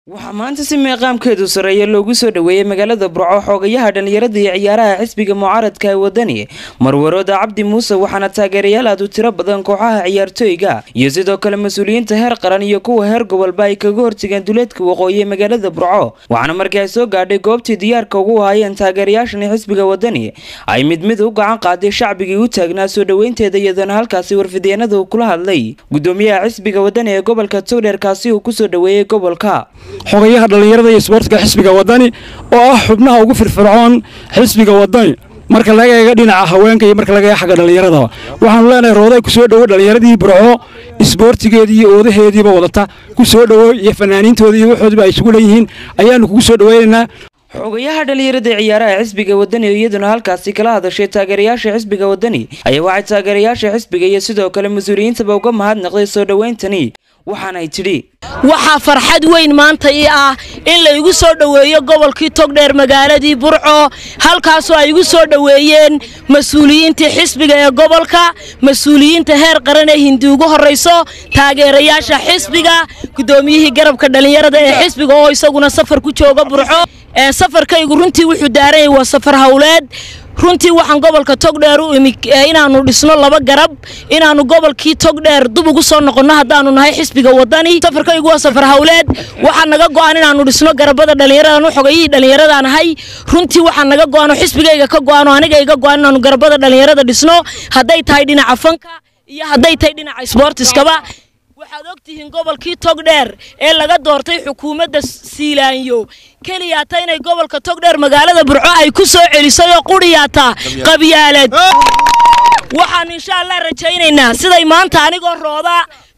Waxaa maanta si meeqaamkeedu sareeya loogu soo dhaweeyey magaalada Burco xoogayaha dhallinyarada iyo ciyaaraha xisbiga mucaaradka ee Wadani, Marwarooda Cabdi Muuse. Waxaana taageerayaal aad u tiro badan, kooxaha ciyaartooyga iyo sidoo kale mas-uuliyiinta heer qaran iyo kuwa heer gobolba ay kaga hortageen duleedka waqooyi ee magaalada Burco. Waxaana markii ay soo gaadhay goobtii diyaarka ugu ahaayeen taageerayaashani xisbiga Wadani ay mid mid u gacan qaaday shacbigii u taagnaa soo dhaweynteeda, iyadoona halkaasi warfideenada uu kula hadlay gudoomiyaha xisbiga Wadani ee gobolka Togdheer, kaasi uu kusoo dhaweeyey gobolka. Xogayaha dhallinyarada iyo isboortiga xisbiga Wadani oo ah xubnaha ugu firfircoon xisbiga Wadani marka laga eego dhinaca haweenka iyo marka laga eego xagga dhallinyaradaba, waxaanu leenahay: Rooday, ku soo dhowo dhallinyaradii Burco, isboortigeedii iyo oodaheediiba wadata ku soo dhowo, iyo fanaaniintoodii iyo waxoodiiba ay isugu leeyihiin ayaanu kugu soo dhoweynaynaa. Xogayaha dhallinyarada ciyaaraha xisbiga Wadani oo iyaduna halkaasi kala hadashay taageerayaasha xisbiga Wadani ayaa waxay taageerayaasha xisbiga iyo sidoo kale mas-uuliyiintaba uga mahadnaqday soo dhoweyntani, waxaanay tidhi: Waxaa farxad weyn maanta ii ah in laygu soo dhoweeyo gobolkii Togdheer, magaaladii Burco, halkaasoo ay igu soo dhoweeyeen mas-uuliyiintii xisbiga ee gobolka, mas-uuliyiinta heer qaran ee Hindi ugu horrayso, taageerayaasha xisbiga, guddoomiyihii garabka dhallinyarada ee xisbiga oo isaguna safar ku jooga Burco. Safarkaygu runtii wuxuu daaranyay waa safar howleed. Runtii waxaan gobolka Togdheer u imi inaannu dhisno laba garab, inaannu gobolkii Togdheer dub ugu soo noqonno haddaannu nahay xisbiga Wadani. Safarkaygu waa safar howleed. Waxaa naga go'an inaannu dhisno garabada dhallinyaradan u xogayihii dhallinyaradaa nahay. Runtii waxaa naga go'an oo xisbigayga ka go'an oo aniga iga go'an inaannu garabada dhallinyarada dhisno, hadday tahay dhinaca fanka iyo hadday tahay dhinaca isboortiskaba. Waxaad ogtihiin gobolkii Togdheer ee laga doortay xukuumadda Siilaanyo keliyaata inay gobolka Togdheer magaalada Burco ay ku soo celisay oo quriyaata qabyaalad. Waxaannu insha Allah rajaynaynaa siday maanta anigoo Rooda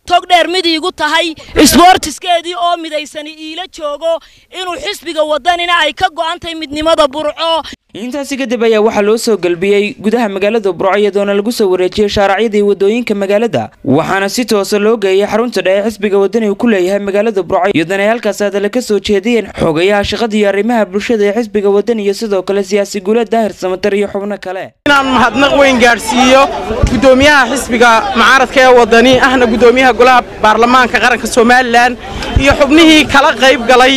Togdheer mid iigu tahay, isboortiskeedii oo midaysani iila joogo, inuu xisbiga Wadanina ay ka go'an tahay midnimada Burco. Intaasi kadib ayaa waxaa loo soo galbiyey gudaha magaalada Burco, iyadoona lagu soo wareejiyey shaaracyada iyo wadooyinka magaalada. Waxaana si toosa loo geeyay xarunta dhexe xisbiga Wadani uu ku leeyahay magaalada Burco, iyadoona ay halkaas hadale ka soo jeediyeen xogayaha shaqada iyo arrimaha bulshada ee xisbiga Wadani iyo sidoo kale siyaasi Guule Daahir Samatar iyo xubno kale. Inaan mahadnaq weyn gaadhsiiyo gudoomiyaha xisbiga mucaaradka ee Wadani, ahna gudoomiyaha golaha baarlamaanka qaranka Somaliland, iyo xubnihii kala qayb galay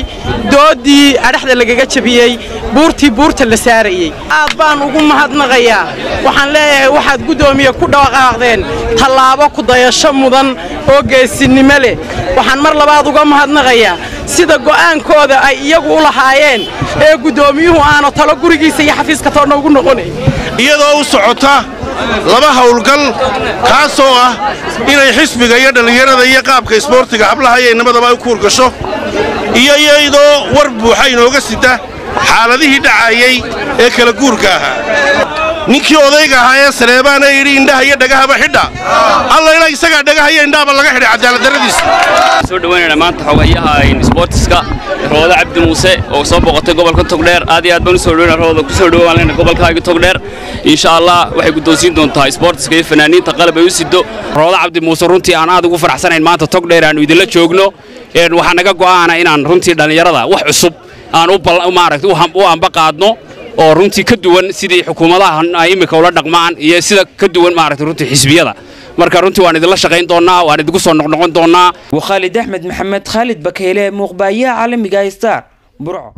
doodii adhaxda lagaga jabiyey buurtii buurta la saarayey, aad baan ugu mahadnaqayaa. Waxaan leeyahay, waxaad guddoomiye ku dhaqaaqdeen tallaabo ku dayasho mudan oo geesinimo leh. Waxaan mar labaad uga mahadnaqayaa sida go'aankooda ay iyagu u lahaayeen ee guddoomiyuhu aanu talo gurigiisa iyo xafiiska toonna ugu noqonayn. Iyadoo u socota laba hawlgal, kaasoo ah inay xisbiga iyo dhallinyarada iyo qaabka isboortiga hablaha iyo inamadaba ay u kuur gasho, iyo iyadoo war buuxa inooga sita xaaladihii dhacayey ee kala guurka ahaa. Ninkii odayga ahaa ee Saleebaana yidhi indhaha iyo dhagahaba xidha, Alla isagaa dhagaha iyo indhahaba laga xidhay cadaaladdarradiisa. Soo dhawaynayna maanta xogayaha isboortiska Rooda Cabdi Muuse oo soo booqatay gobolka Togdheer. Aad iyo aad baan u soo dhaweynaa Rooda. Ku soo dhawaan lehna gobolkaaga Togdheer. Insha Allah waxay guddoonsiin doontaa isboortiska iyo fanaaniinta qalab ay u sido Rooda Cabdi Muuse. Runtii aan aad ugu faraxsanayn maanta Togdheer aanu idinla joogno. Waxaa naga go'aana inaan runtii dhallinyarada wax cusub aan u maaragtay u amba qaadno oo runtii ka duwan sidii xukuumadaha ay imika ula dhaqmaan iyo sida ka duwan maaragtay runtii xisbiyada. Marka runtii waan idinla shaqayn doonnaa, waan idinku soo noqnoqon doonnaa. Waa Khaalid Axmed Maxamed, Khaalid Bakeyle, muuqbaayaha caalamiga Star, Burco.